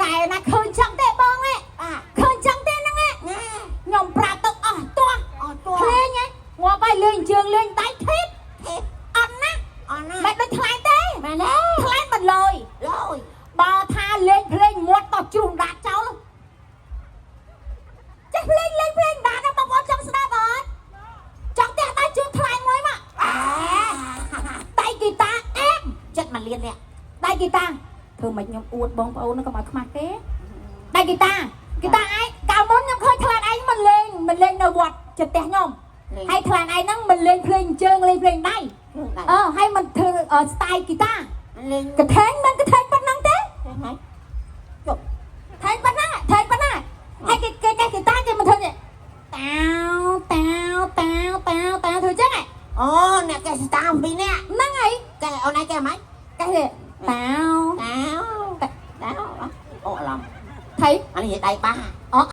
តែណាឃើញចឹងទេបងឯង បាទ ឃើញចឹងទេហ្នឹងឯង ណា ខ្ញុំប្រាប់ទៅអស់ទាស់ អត់ទា ភ្លេងឯងងាប់ហើយលេងជើងលេងដៃធិប ទេ អត់ណា អត់ណា មិនដូចថ្លៃទេ មែនទេ ថ្លៃមិនលយ លយ បើថាលេងភ្លេងមាត់តោះជ្រុះដាក់ចោលចេះភ្លេងលេងភ្លេងដាក់ដល់បងប្អូនចង់ស្ដាប់អត់ចង់ផ្ទះដៃជូនថ្លៃមួយមក អា ដៃហ្គីតាអែម ចិត្តមួយលាននេះ ដៃហ្គីតាធ្វើមិនខ្ញុំអួតបងប្អូនហ្នឹងកុំឲ្យខ្មាស់គេដៃហ្គីតាហ្គីតាឯងកាលមុនខ្ញុំឃើញថ្លៃឯងមិនលេងមិនលេងនៅវត្តចិត្តផ្ទះខ្ញុំហើយថ្លៃឯងហ្នឹងមិនលេងភ្លេងជើងលេងភ្លេងដៃអឺហើយមិនធ្វើស្ទាយហ្គីតា លេង កថេងមិនកថេងប៉ុណ្ណឹងទេ ហើយ ថេងប៉ុណ្ណាថេងប៉ុណ្ណាហើយគេគេគេហ្គីតាគេមិនធ្វើទេតាវតាវតាវតាវតាវធ្វើចឹងហ៎ អូអ្នកកែស្តាមពីរនាក់ ហ្នឹងហើយក ែអូនឯងកែម៉េច កែទេតាវ តាវតាវអូអាឡំ ថៃ អានេះនិយាយដៃបា ហ